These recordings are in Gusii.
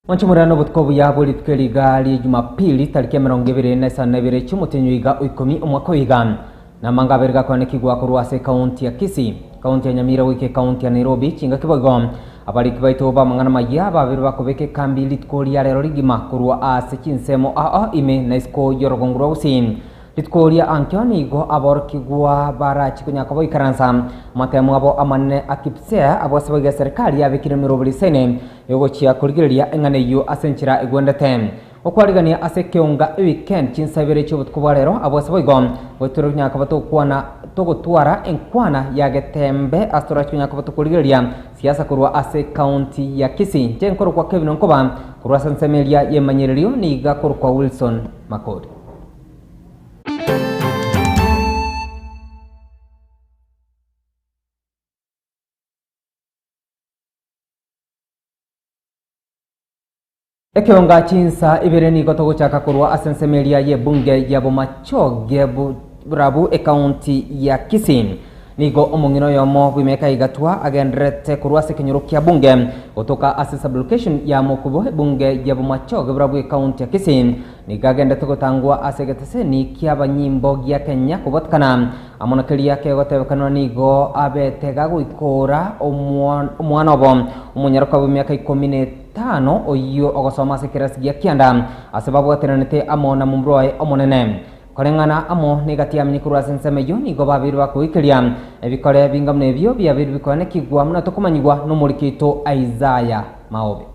Mwanche morerane obotuko obuya bwe rituko eri iga rie Jumapili, tariki 25 chi'omotienyi oiga o ikomi omwaka oyo iga. Namanga abere gakoanekigwa korwa ase ekaunti ya Kisii, ekaunti ya Nyamira goika ekaunti ya Nairobi chingaki boigo. Abariki baito b'amang'ana amayia babere bakobeka ekambi rituko ria rero rigima korwa ase chinsemo ao ime na isiko y'orogongo rwa Gusii. Rituko ria ankio nigo aborokigwa barachi konya koboikaransa amatemo abo amanene a Kipsea, abwo ase boigo eserikari yabekire emeroberi isaine yogochia korigereria eng'ana eyio ase enchera egwendete. Okwarigania ase ekeonga eweekend chinsa ibere chi'obotuko bwa rero, abwo ase boigo goetera konya koba togokwana togotwara enkwana ya getembe ase torachi konya koba tokorigereria siasa korwa ase ekaunti ya Kisii. Inche nkorokwa Kevin Onkoba korwa ase ensemo eria y'emanyererio niga korokwa Wilson Makori. Ekeonga chinsa ibere nigo togochaka korwa ase ensemo eria y'ebunge ya Bomachoge Borabu ekaunti ya Kisii. Nigo omong'ina oyomo bw'emiaka igatwa agendererete korwa ase ekenyoro kia bunge gotoka ase sublocation ya Mokubo ebunge ya Bomachoge Borabu ekaunti ya Kisii. Nigo agendete gotangwa ase egeteseni ki'abanyimbo gia Kenya kobwatekana amo na keria kegotebekanwa nigo abete gagoikora omwana obo omonyaroka bw'emiaka ikomi na etano oyio ogosoma ase ekerasi gia kianda ase babwateranete amo na momura oye omonene. Koreng'ana amo negati yamenye korwa ase ensemo eyio nigo babeire bakoikeria ebikore binga buna ebio biabeire bikoenekigwa buna tokomanyigwa nomoriki oito Isaya Maobe.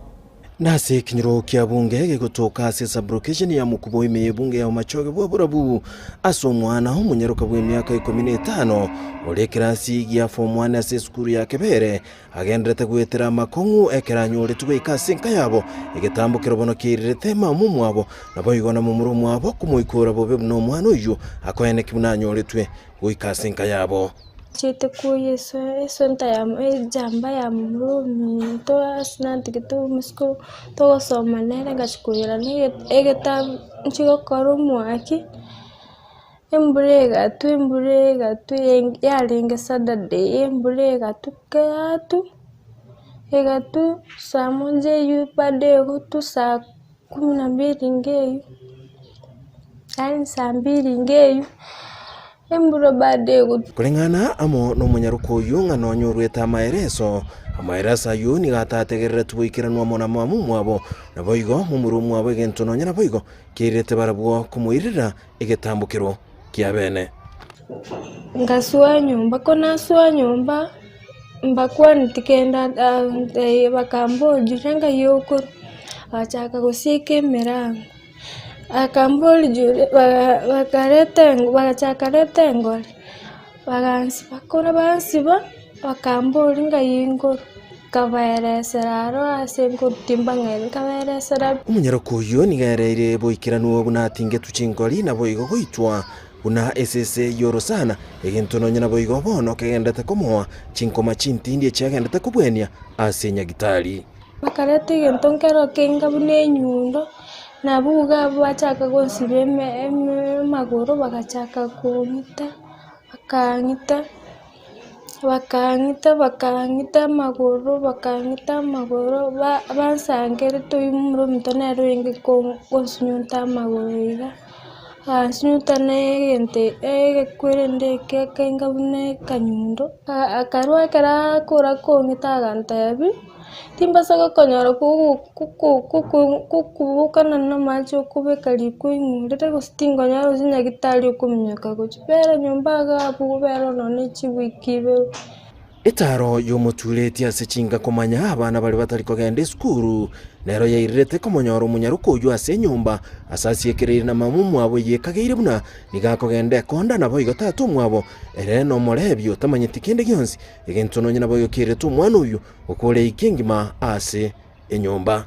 Nase ekenyoro kia bunge gegotoka ase sublocation ya Mukubo ime y'ebunge ya Omachoge bwa Borabu ase omwana omonyaroka bw'emiaka 15 ore ekerasi gia form one ase esukuru ya Kebere agenderete goetera amakong'u ekero anyoretwe goika ase enka yabo egetambo kero bono kiairerete mama omwabo naboigo na momura omwabo komoikora bobe buna omwana oyio akoeneki buna anyoretwe goika ase enka yabo. Chiete koyia eswenta ya ejamba ya momura ominto ase natigete omosike togosoma nere ngachia koirana egetabu nchie gokora omwaki, embura egatwa embura egatwa yarenge saturday, embura egatwa keyatwa, egatwa saa moja eywo bado egotwa saa kumi na mbili iga eywo, yaani saa mbili iga eywo. Embura bado egotwa. Koreng'ana amo nomonyaroka oyio ng'a nonya oruete amaereso, amaereso ayio nigo atategereretwe goikeranwa amo na mama omwabo, naboigo momura omwabo egento nonya naboigo keirete barabwo komoirera egetambokero kia bene. Ngasoa nyomba, ko nasoa nyomba, mbakwaneti kende bakamboria ng'ai okorwa, bagachaka gosieka emerango. Akamboria juu bakareta bagachaka reta engori, bagansiba, korwa bansiba, bakamboria ng'ai nkorwa, nkabaeresera aro ase nkorwa timbang'aini, nkabaeresera pi. Omonyaroka oyio nigo aereire boikeranu buna atingetwe chingori, naboigo goitwa buna esese y'orosana, egento nonya naboigo bono kegenderete komoa chinkoma chintindi echiagenderete kobwenia ase nyagitari. Bakareta egento nkero kenga buna enyundo, nabwo iga bachaka gosiba amagoro bagachaka kong'ita, bakang'ita, bakang'ita bakang'ita amagoro bakang'ita amagoro bansangerete oywo momura ominto nere orenge konsunyunta amagoro iga, agansunyunta na egento egekwerende eke kenga buna ekanyundo, akarwa ekero akora kong'ita agantebia. Timbasa gokonyora kokobokana namache okobeka riko ing'urere gose tinkonyora gose nyagetari okominyoka gochia bera nyomba iga abwo bera nonya ne chiwiki ibere. Etaaro y'omotureti ase chinka komanya abana baria batari kogenda esukuru, nero yairerete komonyora omonyaroka oyio ase enyomba ase asiekereire na mama omwabo oyekageire buna nigo akogenda ekonda naboigo tata omwabo ere nomorebi otamanyeti kende gionsi Egento nonya naboigo kerete omwana oyio okore eiki engima ase enyomba.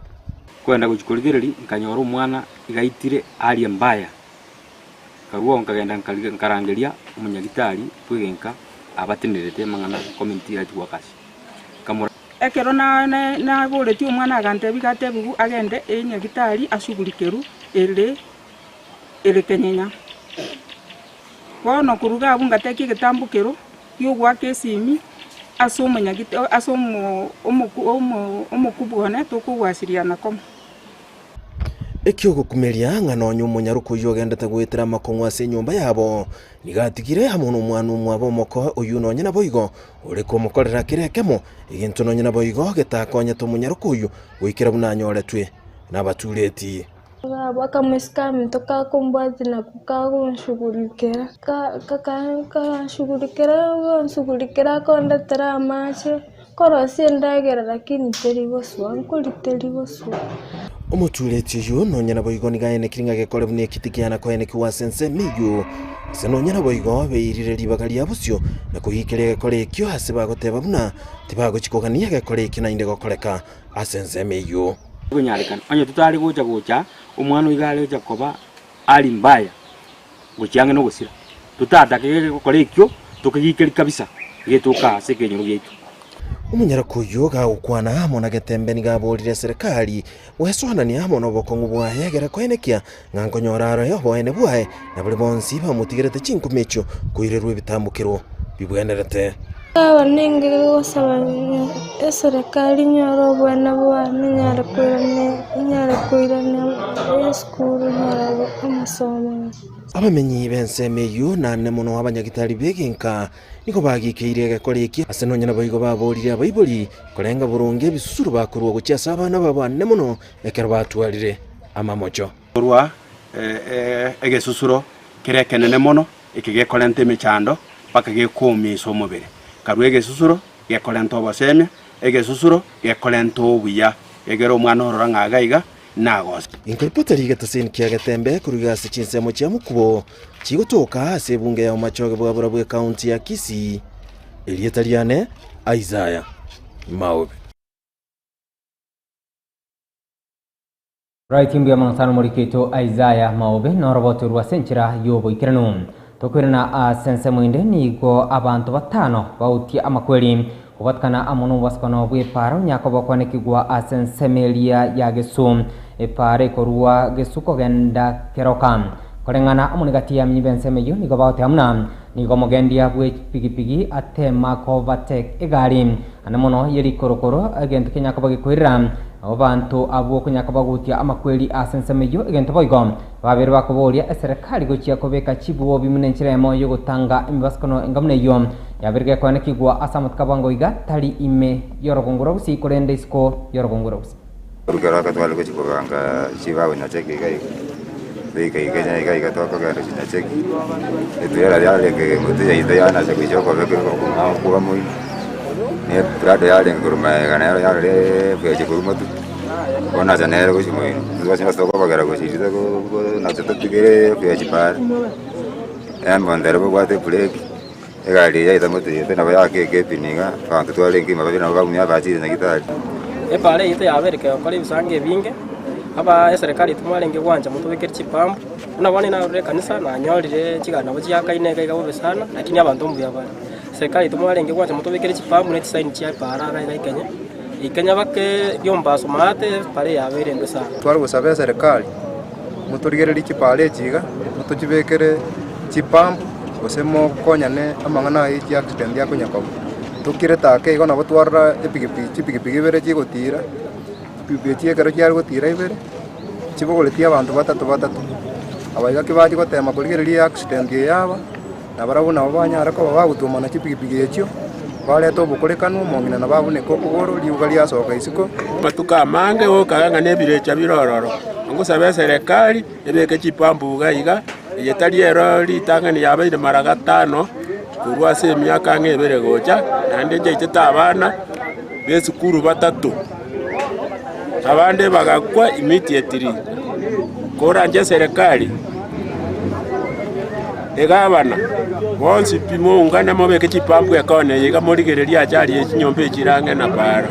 Kogenda gochia korigereria, nkanyora omwana iga aitire aria embaya. Nkarua oo nkagenda nkarangeria omonyagitari bw'egenka abatenerete amang'ana community health workers. Nkamora. Ekero naboretie omwana agantebia iga atebiwu agende enyagitari asugurikerwe ere ere kenyenya. Bono korwa iga abwo ngateka egetambokero. Y'ogoaka esimi ase omonyagete ase omo omoku omo omokubwa one tokogwasiriana komo. Ekiogokumeria ng'a nonya omonyaroka oyio ogendete goetera amakong'u ase enyomba yabo, nigo atigire amo nomwana omwabo omoko oyio nonya naboigo ore komokorera kera ekemo, egento nonya naboigo getakonyete omonyaroka oyio goikera buna anyoretwe nabatureti. Akamoiseke aminto kakombwatia nakwo kagonshughulikera, kaganshughulikera gonshughulikera akondetera amache, korosia endagera lakini teri gosoa, nkoria teri gosoa. Omotureti oyio nonya naboigo nigo aenekire ng'a gekore buna ekiti kiana koenekigwa ase ensemo eyio, gose nonya naboigo beirire ribaga ria bosio na kogiikeria egekore ekio ase bagoteba buna tibagochia kogania egekore ekio naende gokoreka ase ensemo eyio. Konyarekana, onye totari gocha gocha, omwana oiga are gocha koba ari mbaya, gochia ang'e nogosira. Totatake gokora ekio, tokegikeria kabisa, getoka ase ekenyoro giaito. Omonyaroka oyio gagokwana amo na Getembe nigo aborire eserekari gwesoanania amo nobokong'u bwaye egere koenekia ng'a nkonyora aroe oboene bwaye na baria bonsi bamotigerete chinkumi echio koirerwa ebitambokero bibwenerete. Aba ninge gosaba eserekari nyore oboene bwane nyare koirana nyare koirana esukuru nyore amasomo. Abamenyi b'ensemo eyio naende mono abanyagitari b'egenka nigo bagikeire egekora eke ase nonya naboigo baborire abaibori korenga boronge ebisusuro bakorua gochia ase abana babo anene mono ekero batwarire amamocho. Korwa egesusuro kere ekenene mono, eke gekorenta emechando mpaka gekoumisa omobere. Karua egesusuro gekorenta obosemia, egesusuro gekorenta obuya, egere omwana orora ng'a iga iga nagose. Inkoripota rigetasini kia Getembe korwa iga ase chinsemo chia Mukubo chigotoka ase ebunge ya Omachoge bwa Borabu ekaunti ya Kisii. Erieta riane Isaiah Maobe. Right mbuya mono sana omoriki oito Isaiah Maobe noroboto rwa ase enchera y'oboikeranu. Tokoirana ase ensemo ende nigo abanto batano bautie amakweri Kobatikana amo nobobasukano bw'epaara onyakoba okwanekigwa ase ensemo eria ya Gesu, epaara ekorua Gesu kogenda Keroka. Koreng'ana amo negati y'amenyi b'ensemo eyio nigo bagoteba buna nigo omogendia bwe pigipigi atema kobateka egari ande mono ye rikorokoro, egento kenyakoba gekoirera abanto abwo konyakoba gotia amakweri ase ensemo eyio, egento boigo Babere bakoboria eserekari gochia kobeka chibuobi buna enchera eyemo y'ogotanga emebasukano enga buna eyio yabeire gekoenekigwa ase amatuko a bwango iga, tari ime y'orogongo rwa gusii korende isiko y'orogongo rwa gusii. Korwa ekero tware gochia kobanga chibago nyacheki iga iga, toika iga iga iga tokogenda chinyacheki, etrailer yarenge motwe yaito yanacha gochia okobeka okong'ao kwa moino, na eprado yarenge korwa magega nero yarorire egochia korwa motwe. Bono acha nere gochia moino, intwe ase tokobagera gochia isiko nache totigere buya chipara, embonto ere bobwate ebreki, egari eyio yaita motwe nabo yaaka ekepini iga, abanto twarenge ime babere nabo bagumia abachire nyagetari. Epara eyio tiyabere kegokora ebisango ebinge, aba eserekari timwarenge gwancha motobekere chipampu, buna bono narure ekanisa nanyorire chigari nabo chiakaine iga iga bobe sana, lakini abanto mbuya bare. Eserekari timwarenge gwancha motobekere chipampu ne chisaini chia epara iga iga ekenye. Ikenya bake ri'ombaso maate, pare yabeire embe sana. Tware gosaba eserekari, motorigererie chipara echi iga, motochibekere chipump, gose mokonyane amang'ana aya chi accident akonya koba. Tokirete ake igo nabo twarora epikipiki chipikipiki ibere chigotira, chipikipiki echi ekero chiare gotira ibere, chibogoretie abanto batato batato. Aba iga ki bachia gotema korigereria eaccident eye yaba. Na barabwo nabo banyare koba bagotuomana chipigipigi echio, barete obokorekanu, omong'ina nabo abuneke okogoro, riuga riasoka isiko. Amatuko amange gokaga ng'a nebirecha bire ororo, ngosabe eserekari ebeke chipampu iga iga, eye tari ero ritang'ani yabeire mara gatano korwa ase emiaka ang'e ebere gocha, naende nchaitete abana b'esukuru batato, abande bagakwa immediately. Koranche eserekari. Egabana, bonsi pi moungane mobeke chipampu ekona eye iga morigererie achari ye chinyomba echire ang'e na para.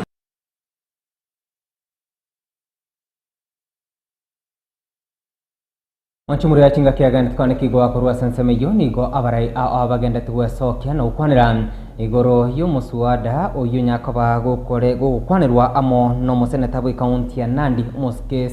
Mwanchumuri ya chingaki agendete kwanekigwa korwa ase ensemo eyio nigo abarai ao abagendete gwesokia na gokwanera igoro y'omosuada oyio nyakoba gokore gogokwanerwa amo nomoseneta bw'ekaunti ya Nandi omosike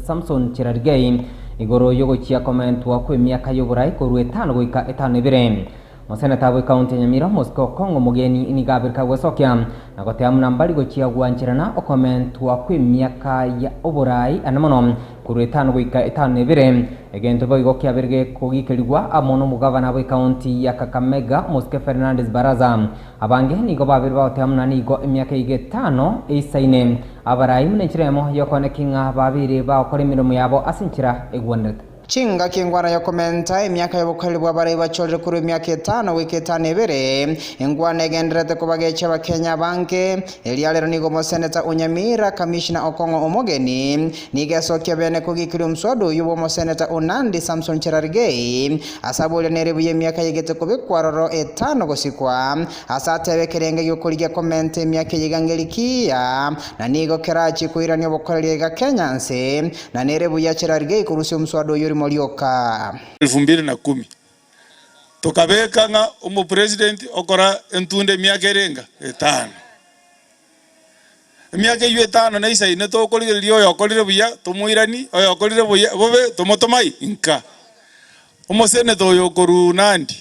Samson Cherargei Igoro y'ogochia komentwa kw'emiaka y'oborai korwa etano goika etano ebere. Omoseneta bw'ekaunti ya Nyamira omosike Okong'o Omogeni nigo abereka gwesokia na goteba buna mbari gochia gwancherana okomentwa kw'emiaka ya oborai ande mono Korwa etano goika etano na ebere, egento boigo kiabeire gekogikerigwa amo nomogavana bw'ekaunti ya Kakamega, Omosike Fernandes Barasa. Abange nigo babeire bagoteba buna nigo emiaka iga etano eisaine abarai buna enchera eyemo y'okooneki ng'a babeire bagokora emeremo yabo ase enchera egwenerete. Chingaki engwana y'okomenta emiaka y'obokoreri bw'abarai bachorire korwa emiaka etano goika etano ebere, engwana egendererete kobagechia abakenya abange. Eria rero nigo omoseneta o Nyamira, Kamishna Okong'o Omogeni, nigo esokia bene kogikiria omswada oyio bw'omoseneta o Nandi Samson Cherargei ase aboria nere buya emiaka yegete kobekwa aroro etano gosikwa ase atebe ekerengo gi'okorigia komenta emiaka eye iga ngeri kiya na nigo kerachie koirania obokoreri aiga Kenya nse na nere buya Cherargei korusia omswada oyio rimo rioka. Elfu mbili na kumi. Tokabeka ng'a omopresident okora entunda emiaka ere enga? Etano. Emiaka eyio etano na isaine tokorigereria oyo okorire buya tomoiranie, oyo okorire buya bobe tomotomai nka. Omoseneta oyo okorwa Nandi,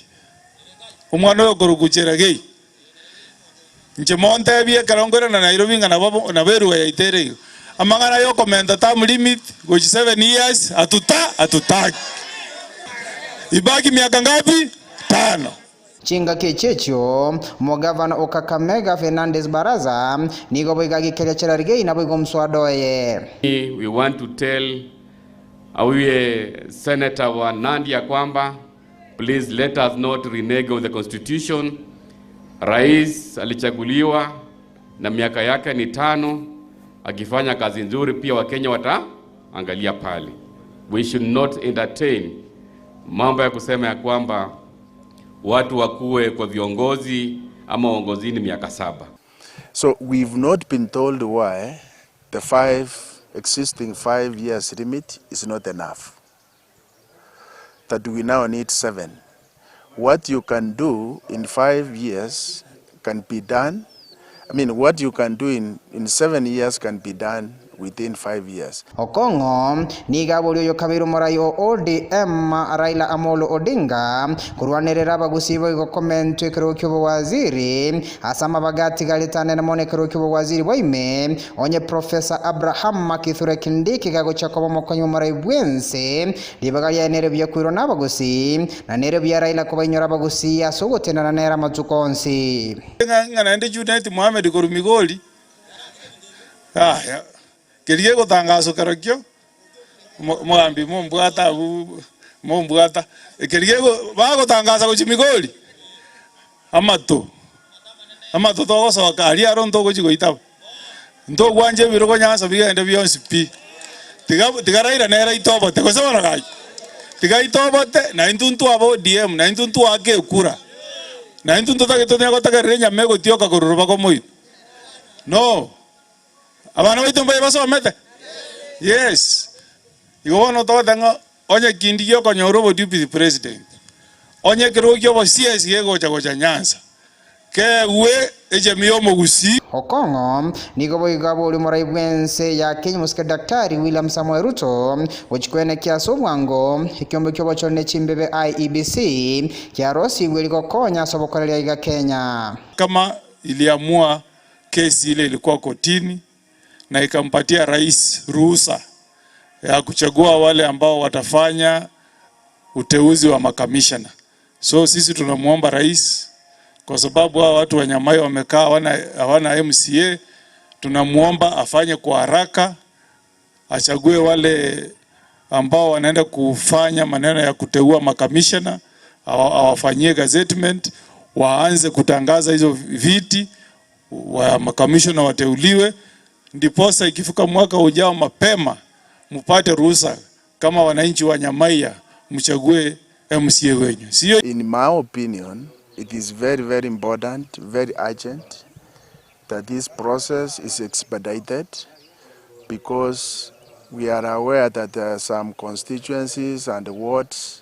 omwana oyo okorwa Cheragei, inche montebie ekero nkoirana Nairobi ng'a nabo nabo eruga yaito ere iga. Amang'ana ya okomenta term limit gochia 7 years atuta hatutaki. Ibaki miaka ngapi? Tano. Chingaki echi echio, omogavana o Kakamega Fernandes Barasa nigo boigo agikeria Cherargei naboigo omswada oye. We want to tell our senator wa Nandi ya kwamba please let us not renege on the constitution. Rais alichaguliwa na miaka yake ni tano, akifanya kazi nzuri pia Wakenya wataangalia pale. We should not entertain mambo ya kusema ya kwamba watu wakuwe kwa viongozi ama uongozini miaka saba. So we've not been told why the five existing 5 years limit is not enough. That we now need seven. What you can do in 5 years can be done. I mean, what you can do in 7 years can be done within 5 years. Okong'o nigo aboria oyo kabeire omorai o ODM Raila Amolo Odinga korwanerera abagusi boigo komentwa ekerogo kia obowaziri ase amabaga atigarete anene mono ekerogo kia obowaziri bwaime onye Professor Abraham Kithure Kindiki gagochia koba omokonyi omorai bwense ribaga riaye nere buya koirwa na abagusi na nere buya Raila kobainyora abagusi ase ogotenena nere amatuko onsi. Ng'a naende Junet Mohamed korwa Migori, aya, keria gegotangaswa kerokio, omogambi mombwata abwo, mombwata, keria gego bagotangasa gochia Migori, amato, amato togosoka aria aro ntogochia goitaba, ntogwancha ebirogo nyansa bigende bionsi pi, tiga tiga Raila nere aitobote gose bono gaki, tiga aitobote na intwe ntwaba ODM na intwe ntwake ekura, na intwe ntotagete tonya gotegerera enyama egotioka korwa robago moino, no. Abana baito mbaye basomete? Yes. Igo bono togoteba ng'a onye kindi giokonyora obo deputy president, onye ekerogo kia obo CS gegocha gocha Nyanza, keegwe echemi ya omogusii. Okong'o nigo boigo aboria omorai bw'ense ya Kenya omosike Daktari William Samoei Ruto gochikwenekia ase obwango ekiombe ki'obochori ne chimbebe IEBC kiarosigwe rigokonya ase obokoreria iga Kenya. Kama iliamua kesi ile ilikuwa kotini na ikampatia rais ruhusa ya kuchagua wale ambao watafanya uteuzi wa makamishna. So sisi tunamwomba rais, kwa sababu hao watu wa Nyamai wamekaa hawana MCA, tunamwomba afanye kwa haraka, achague wale ambao wanaenda kufanya maneno ya kuteua makamishna, awafanyie gazettement, waanze kutangaza hizo viti wa makamishna wateuliwe, ndiposa ikifika mwaka ujao mapema mpate ruhusa kama wananchi wa Nyamaiya mchague MCA wenyu, sio? In my opinion, it is very, very important, very urgent that this process is expedited because we are aware that there are some constituencies and wards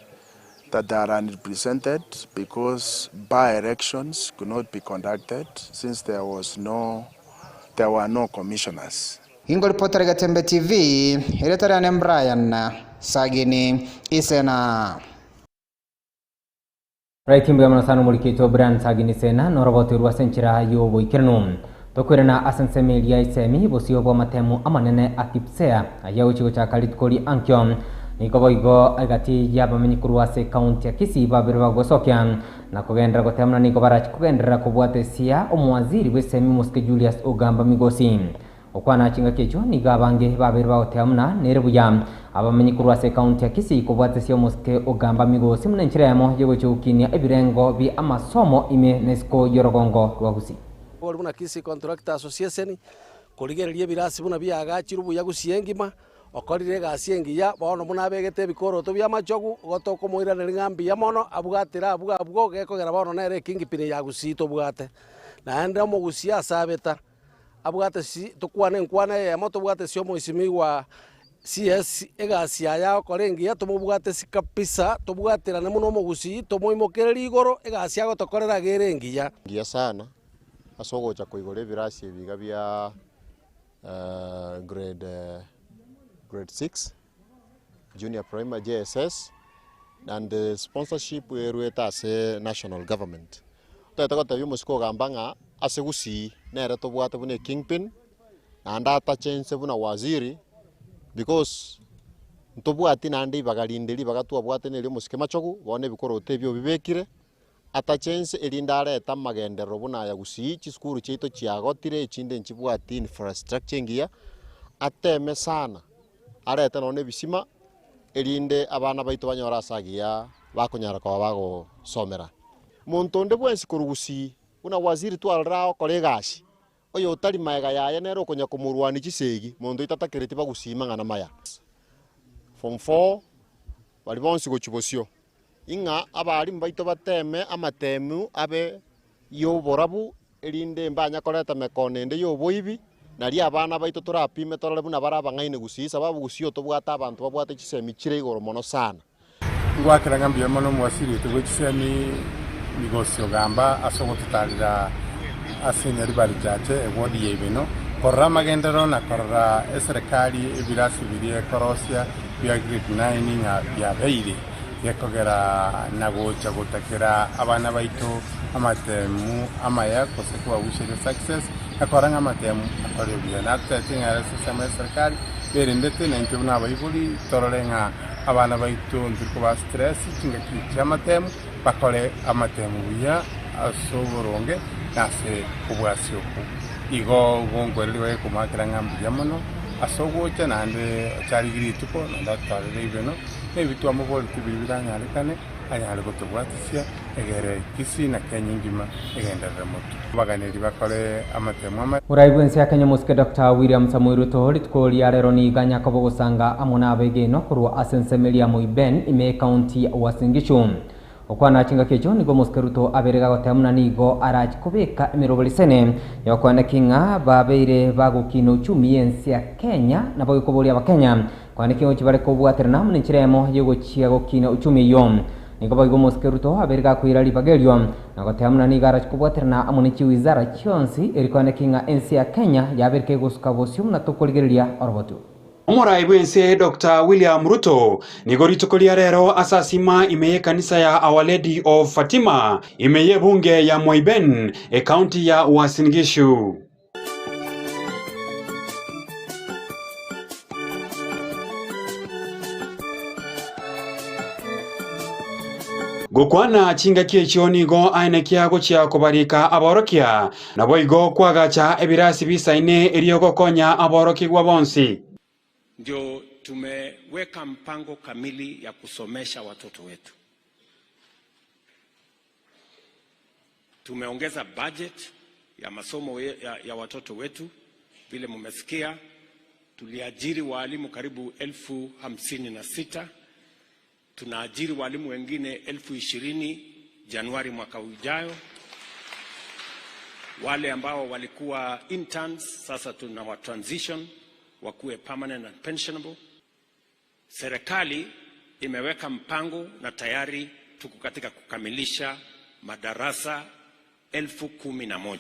that are unrepresented because by-elections could not be conducted since there were no commissioners. Ingo ripota Gatembe TV, eretariane Brian Sagini Isena. Right mbuya mono sana omorikito Brian Sagini Sena noroboterwa ase enchera y'oboikeranu. Tokoirana ase ensemo eria esemi bosio bw'amatemu amanene a Kipsea, ayio agochia gochaka rituko ria ankio. Nigo boigo egati y'abamenyi korwa ase ekaunti ya Kisii babere bagosokia na kogenderera goteba buna nigo barache kogenderera kobwata esia omowaziri bw'esemi omosike Julius Ogamba Migosi. Gokwana chingaki echio nigo abange babere bagoteba buna nere buya abamenyi korwa ase ekaunti ya Kisii kobwata esia omosike Ogamba Migosi buna enchera eyemo y'ogochia gokinia ebirengo bi'amasomo ime na isiko y'orogongo rwa Gusii. Bori buna Kisii Contractor Association, korigereria ebirasi buna biagachirwe buya gusii engima, okorire egasi engiya, bono buna abegete ebikoroto bi'amachogu, igo tokomoiraneria ng'a mbuya mono, abwatire abwo abwo, gekogera bono nere ekingpin ya gusii tobwate. Naende omogusii ase abeta, abwate si tokwane enkwana eyemo tobwate si omoisimigwa CS egasi yaye agokora engiya tomobwate si kabisa, tobwaterane buna omogusii, tomoimokererie igoro, egasi agotokorera iga ere engiya. Ngiya sana ase ogocha koigora ebirasi ebi iga bia grade grade 6 junior primary JSS and the sponsorship erwete ase national government. Totagete gotebia omosike ogamba ng'a ase gusii nere tobwate buna ekingpin naende atache inse buna waziri because ntobwati naende ibaga rinde ribaga twabwate neri omosike machogu bono ebikoroto ebio obibekire. Atache inse, erinde arete amagenderero buna aya gusii, chisukuru chiaito chiagotire, echinde nchibwati infrastructure engiya, ateme sana, arete nonya na ebisima, erinde abana baito banyore ase agiya bakonyara koba bagosomera. Monto onde bwensi korwa gusii, buna waziri twarorire agokora egasi, oyo otari maega yaye nere okonya komorwania chisegi, monto oito atakereti bagusii mang'ana maya. Form four, baria bonsi gochia bosio. Ing'a abalimu baito bateeme amatemu abe y'oborabu, erinde mbanya koreta mekono ende y'oboibi, nario abana baito torapime torore buna bare abang'aini gusii, sababu gusii otobwate abanto babwate chisemi chire igoro mono sana. Ngoakera ng'a mbuya mono omowasiri oito bwe chisemi Migosi Ogamba ase ogototarera ase Nyaribari Chache eward ya Ibeno korora amagenderero na korora eserekari ebirasi biria ekorosia bia grade 9 ng'a biabeire. Gekogera na gocha gotakera abana baito amatemu amaya gose kobawisheria success na korora ng'a amatemu akorire buya. Natotebete ng'a ere ase ensemo ya serikali berendete na intwe buna abaibori torore ng'a abana baito ntiri kobaa stress chingaki chia amatemu bakore amatemu buya ase oboronge na ase obwasi okwo. Igo gonkwereria gokomoakera ng'a mbuya mono ase ogocha naende ocharigie rituko naende atotarere ibeno. Nebi twamoboretie biria biranyarekane, anyare gotobwatisia, egere Kisii na Kenya engima egenderere motwe. Abaganeri bakore amatemo amaya. Omorai bw'ense ya Kenya omosike Doctor William Samoei Ruto rituko ria rero nigo anya koba ogosanga amo nabegenwa korwa ase ensemo eria Moiben ime y'ekaunti ya Uasin Gishu. Gokwana chingaki echio nigo omosike Ruto abeire gagoteba buna nigo arache kobeka emeroberisene yokoeneki ng'a babeire bagokina uchumi y'ense ya Kenya naboigo koboria abakenya Kwaneki ngochia bare kobwaterana amo nenchera eyemo y'ogochia gokina uchumi eyio. Nigo boigo omosike Ruto abeire gakoira ribaga erio, na goteba buna nigo arache kobwaterana amo ne chiwizara chionsi eri koaneki ng'a ense ya Kenya yabeire kegosuka bosio buna tokorigereria orobotu. Omorai bw'ense Doctor William Ruto nigo rituko ria rero asasima ime y'ekanisa ya Our Lady of Fatima ime y'ebunge ya Moiben, ekaunti ya Uasin Gishu. Gokwana chingaki echio nigo aenekia gochia kobarika aborokia, naboigo kwagacha ebirasi bisaine erio gokonya aborokigwa bonsi. Ndio tumeweka mpango kamili ya kusomesha watoto wetu. Tumeongeza budget ya masomo ya, ya watoto wetu. Vile mmesikia, tuliajiri waalimu karibu 56,000. Tunaajiri waalimu wengine 20,000 Januari mwaka ujayo. Wale ambao walikuwa interns sasa tunawa transition wakuwe permanent and pensionable. Serikali imeweka mpango na tayari tuko katika kukamilisha madarasa 11,000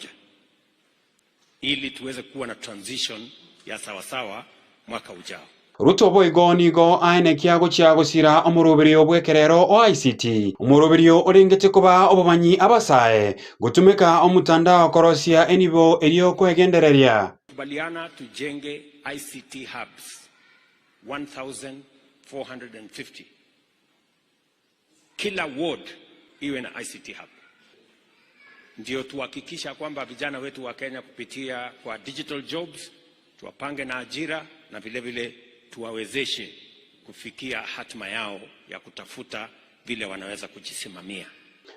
ili tuweze kuwa na transition ya sawasawa mwaka ujao. Ruto boigo nigo aenekia gochia gosira omoroberio bw'ekerero o ICT, omoroberio orengete koba obomanyi abasae gotumeka omotandao korosia enibo erio kwegendereria. Kubaliana tujenge ICT hubs 1450. Kila ward iwe na ICT hub. Ndio tuhakikisha kwamba vijana wetu wa Kenya kupitia kwa digital jobs tuwapange na ajira na vile vile tuwawezeshe kufikia hatma yao ya kutafuta vile wanaweza kujisimamia.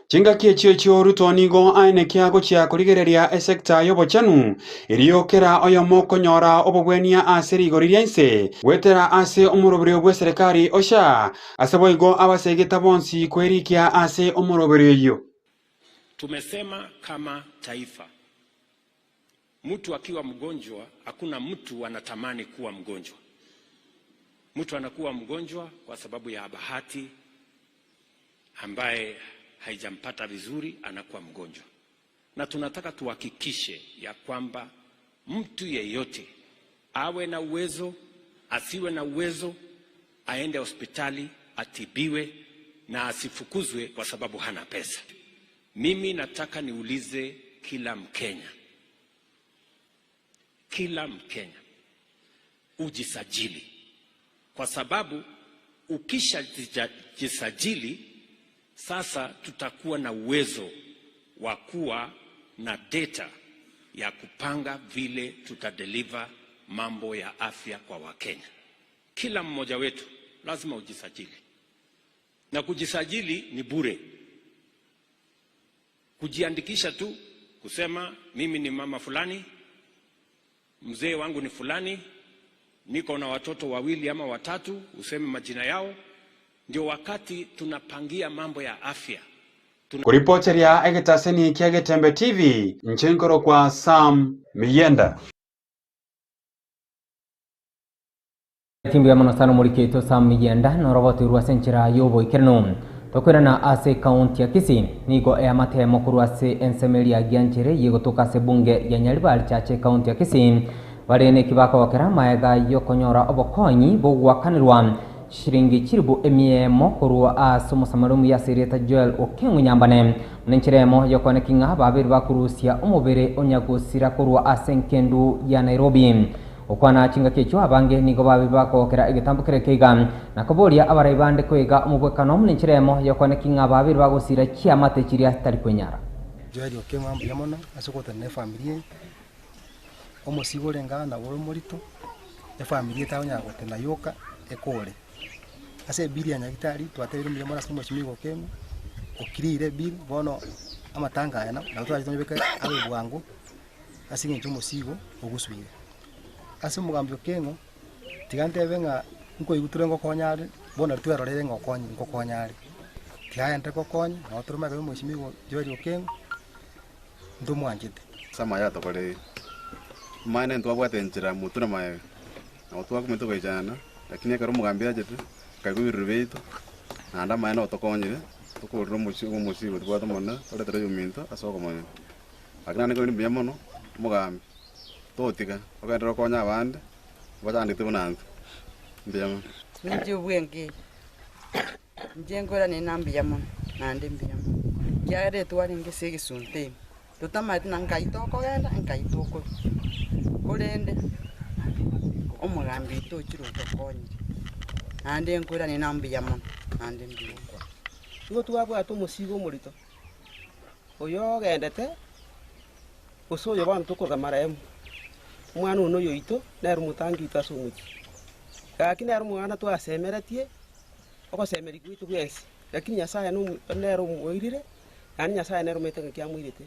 Chingaki echio echio Ruto nigo aenekia gochia korigereria esekta y'obochenu erio kera oyomo konyora obobwenia ase rigori ria inse gwetera ase omoroberio bwa eserekari o SHA ase boigo abasegeta bonsi kwerikia ase omoroberio oyio. Tumesema kama taifa, mtu akiwa mgonjwa, hakuna mtu anatamani kuwa mgonjwa. Mtu anakuwa mgonjwa kwa sababu ya bahati ambaye haijampata vizuri, anakuwa mgonjwa. Na tunataka tuhakikishe ya kwamba mtu yeyote awe na uwezo, asiwe na uwezo, aende hospitali atibiwe na asifukuzwe kwa sababu hana pesa. Mimi nataka niulize kila Mkenya, kila Mkenya ujisajili, kwa sababu ukishajisajili sasa tutakuwa na uwezo wa kuwa na data ya kupanga vile tutadeliver mambo ya afya kwa Wakenya. Kila mmoja wetu lazima ujisajili, na kujisajili ni bure. Kujiandikisha tu kusema mimi ni mama fulani, mzee wangu ni fulani, niko na watoto wawili ama watatu, useme majina yao, ndio wakati tunapangia mambo ya afya. Kuripoteria egetaseni kia Getembe TV nchenkoro kwa Sam Miyenda. Timbu mono sana omoriketwe Sam Miyenda norobotirwe ase enchera ya oboikeranu tokwirana ase ekaunti ya Kisii nigo eamatemo korwa ase ensemo eria gianchere yegotoka ase bunge ya Nyaribari Chache ekaunti ya Kisii bare neki bakogokera maega yokonyora obokonyi bogwakanirwa shiringi chiribu emiemo korwa ase omosamari omuya ase erieta Joel Okeng'u Nyambane buna enchera emo yokoneki ng'a babere bakorusia omobere onyagosira korwa ase enkendu ya Nairobi. Okwana chingaki echio abange nigo babere bakogokera egetambo kere keiga na koboria abarai bande koiga omobwekano buna enchera emo yokoneki ng'a babere bagosira chiamate chiria tari kwenyara. Joel Okeng'u mbuya mono ase ogotana efamiri eye, omosigo orenge aa nabo ore omorito, efamiri etagonyara gotena yoka ekore. Ase ebili ya nyagetari twatebire mbuya mono ase omosimigo Okeng'u, okirire ebili bono amatanga aya nabo twachete tonyabeke abe bwango ase eng'encho omosigo ogosuire. Ase omogambi Okeng'u, tiga ntebe ng'a nkoigwa tore ngokonya are, bono nari twerorere ng'a okonye ngokonya are. Tiga aende gokonya, nabo tore magega ya omosimigo Joel Okeng'u, ntomwanchete. Ase amaya atokoreire, omanyete ntwabwate enchera motwe na magega, nabo twakumete goichana, lakini ekero omogambi achete, akaigwa ebirero biaito, naende amaene otokonyire, tokorire omochi omosigo tobwate omonene, toretere oyominto ase okomonyene. Lakini naende nkoira mbuya mono, omogambi, totiga, ogenderere okonye abande, obachandete buna intwe, mbuya mono. Ninche obwenge inche nkoirane na mbuya mono, naende mbuya mono, ekiagera etwarenge ase egesunte ime, totamanyeti na nkai tokogenda nkai tokorwa, korende omogambi oito ochire otokonyire, naende nkoirane na mbuya mono, naende mbuya mono. Nigo twabwate omosigo omorito, oyo ogendete, gose oyo bono tokoroka marehemu, omwana one oyo oito, nere omotangi oito ase omochie. Gaki nere omwana twasemeretie, ogosemeria gwaito bwensi, lakini Nyasaye nomo nere omoirire, naende Nyasaye nere omanyete ng'aki amoirete.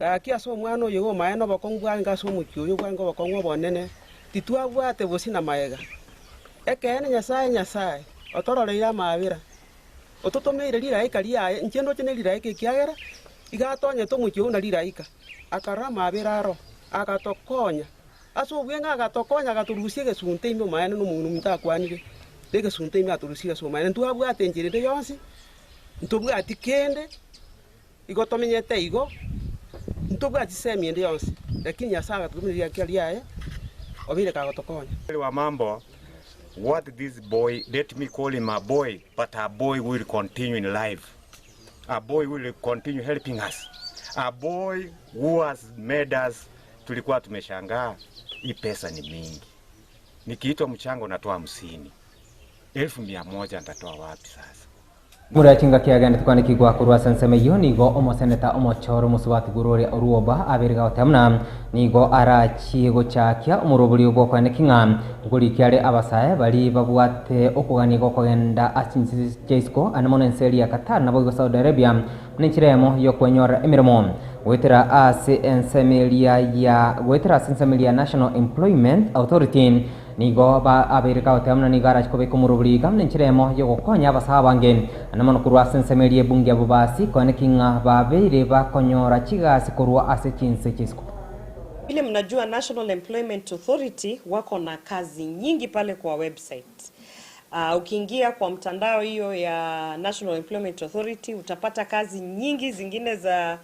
Gaki ase omwana oyo iga omaene obokong'u bwarenge ase omochie oyo bwarenge obokong'u obonene, titwabwate bosio na magega. Ekeene Nyasaye Nyasaye, otororeire amaabera, ototomeire rilaika riaye, inche ndoche ne rilaika ekiagera iga atonyete omochie oyio na rilaika, akarora amaabera aro, agatokonya. Ase obweng'e agatokonya agatorusia egesunte ime omaene na omong'ina ominto akwanire, na egesunte ime atorusirie ase omaene. Ntwabwate enchera ende yonsi, ntobwati kende, igo tomenyete igo, ntobwati semi ende yonsi, lakini Nyasae agatotomera riakia riaye, obeire kagotokonya. Wa mambo. What this boy, let me call him a boy, but a boy who will continue in life, a boy who will continue helping us, a boy who has made us, tulikuwa tumeshangaa hii pesa ni mingi, nikiitwa mchango natoa hamsini, 100,000 nitatoa wapi sasa? Mura chingaki agendete kwandikigwa korwa ase ensemo eyio nigo omoseneta omochoro omosubati Gloria Oruoba abeire gagoteba buna nigo arachie gochakia omoroberio bw'okoeneki ng'a nkorikia are abasae baria babwate okogania gokogenda ase chinse chia isiko ande mono ense eria ya Qatar naboigo Saudi Arabia buna enchera eyemo y'okwenyorera emeremo goetera ase ensemo eria ya goetera ase ensemo eria ya National Employment Authority. Nigo abeire kagoteba buna nigo arache kobeka omorobori iga buna enchera eyemo y'ogokonya abasae abange, naende mono korwa ase ensemo eria ebunge ya Bobasi, koeneki ng'a babeire bakonyora chigasi korwa ase chinse chi'isiko. Vile mnajua National Employment Authority wako na kazi nyingi pale kwa website. Ukiingia kwa mtandao hiyo ya National Employment Authority utapata kazi nyingi zingine za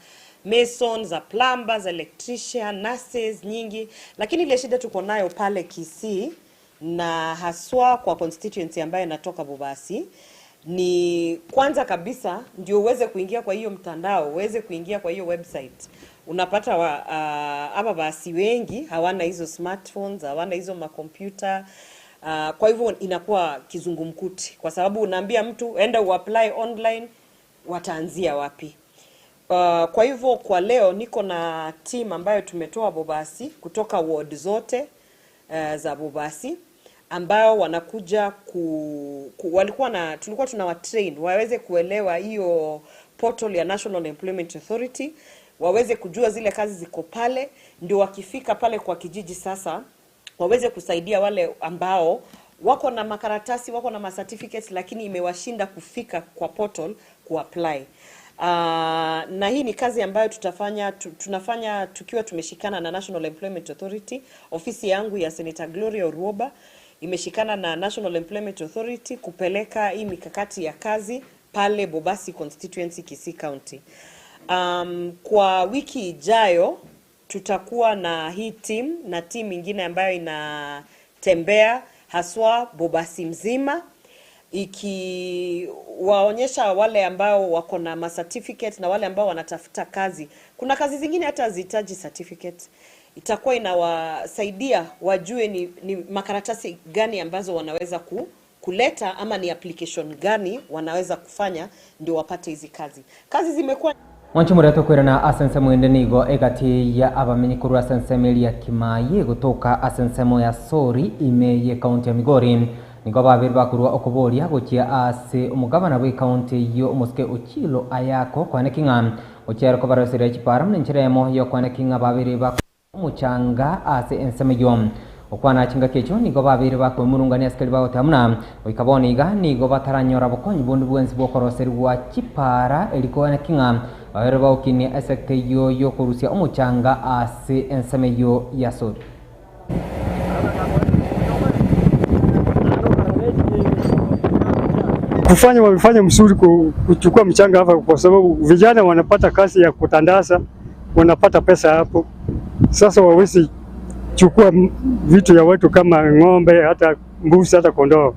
mason, za plumber, za electrician, nurses nyingi, lakini ile shida tuko nayo pale Kisii na haswa kwa constituency ambayo inatoka Bobasi ni kwanza kabisa ndio uweze kuingia kwa hiyo mtandao, uweze kuingia kwa hiyo website. Unapata wa, ama basi wengi hawana hizo smartphones, hawana hizo makompyuta. Kwa hivyo inakuwa kizungumkuti, kwa sababu unaambia mtu enda uapply online, wataanzia wapi? Kwa hivyo kwa leo niko na team ambayo tumetoa Bobasi kutoka ward zote za Bobasi ambao wanakuja ku, ku walikuwa na tulikuwa tunawatrain waweze kuelewa hiyo portal ya National Employment Authority, waweze kujua zile kazi ziko pale, ndio wakifika pale kwa kijiji sasa waweze kusaidia wale ambao wako na makaratasi wako na macertificates lakini imewashinda kufika kwa portal kuapply. Na hii ni kazi ambayo tutafanya tu, tunafanya tukiwa tumeshikana na National Employment Authority. Ofisi yangu ya Senator Gloria Orwoba imeshikana na National Employment Authority kupeleka hii mikakati ya kazi pale Bobasi constituency Kisii County. Kwa wiki ijayo tutakuwa na hii team na team ingine ambayo inatembea haswa Bobasi mzima ikiwaonyesha wale ambao wako na ma certificate na wale ambao wanatafuta kazi. Kuna kazi zingine hata hazihitaji certificate. Itakuwa inawasaidia wajue ni, ni makaratasi gani ambazo wanaweza ku, kuleta ama ni application gani wanaweza kufanya ndio wapate hizi kazi. Kazi zimekuwa Mwanche moria tokwerana ase ensemo ende nigo egati ya abamenyi korwa ase ensemo eria Kimayi gotoka ase ensemo ya Sori ime ye county ya Migori nigo babere bakorwa okoboria gochia ase omogabana bwe county eyio omosike Ochilo Ayako kwaneki ng'a gochia ere kobaroseria chipara buna enchera eyemo yokwaneki ng'a babere ba omochanga ase ensemo eyio. Gokwana chingaki echio nigo babeire bakoemurungania asikari bagoteba buna goika bono iga nigo bataranyora bokonyi bonde bwensi bw'okoroserigwa chipara eri koeneki ng'a babeire bagokinia esecta eyio y'okorusia omochanga ase ensemo eyio ya Sori. Kufanya wamefanya mzuri kuchukua mchanga hapa, kwa sababu vijana wanapata kazi ya kutandaza, wanapata pesa hapo. Sasa wawezi chukua vitu ya watu kama ng'ombe, hata mbuzi, hata kondoo.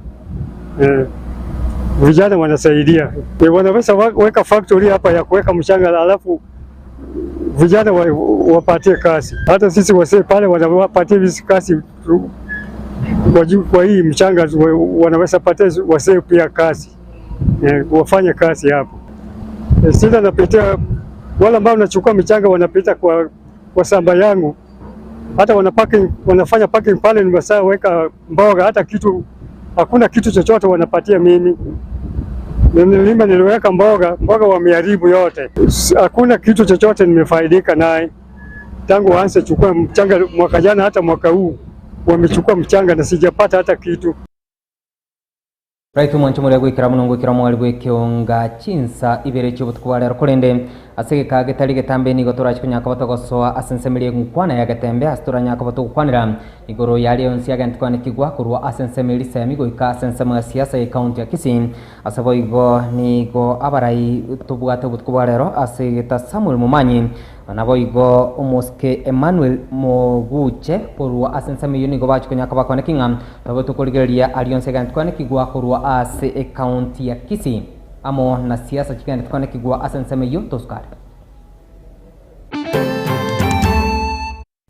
Vijana wanasaidia. Wanaweza weka factory hapa ya kuweka mchanga, alafu vijana wapatie kazi. Hata sisi wasee pale wanawapatia hizi kazi kwa hii mchanga, wanaweza patia wasee pia kazi, wafanye kazi hapo. Sita napitia wale ambao wanachukua michanga wanapita kwa shamba yangu, hata wana parking, wanafanya parking pale, nimeshaweka mboga, hata kitu hakuna kitu chochote wanapatia mimi. Nilima niliweka mboga, mboga wameharibu yote, hakuna kitu chochote nimefaidika naye tangu waanze chukua mchanga mwaka jana, hata mwaka huu wamechukua mchanga na sijapata hata kitu. Right mwancho moria goikera mono ngoikera mwari bw'ekeonga chinsa ibere chi'obotuko bwa rero korende Ase egeka getari getambe nigo torache konya koba togosoa ase ensemo eria egonkwana ya getembe ase toranya koba togokwanera igoro yaria yonsi agente kwanekigwa korwa ase ensemo eria risemi goika ase ensemo ya siasa ye county ya Kisii. Ase boigo nigo abarai tobwate obotuko bwa rero ase egeta Samuel Momanyi naboigo omosike Emmanuel Moguche korwa ase ensemo eyio nigo bache konya koba kwaneki ng'a tobe tokorigereria aria yonsi agente kwanekigwa korwa ase ecounty ya Kisii amo na siasa chigende kwanekigwa ase ensemo eyio tosukare.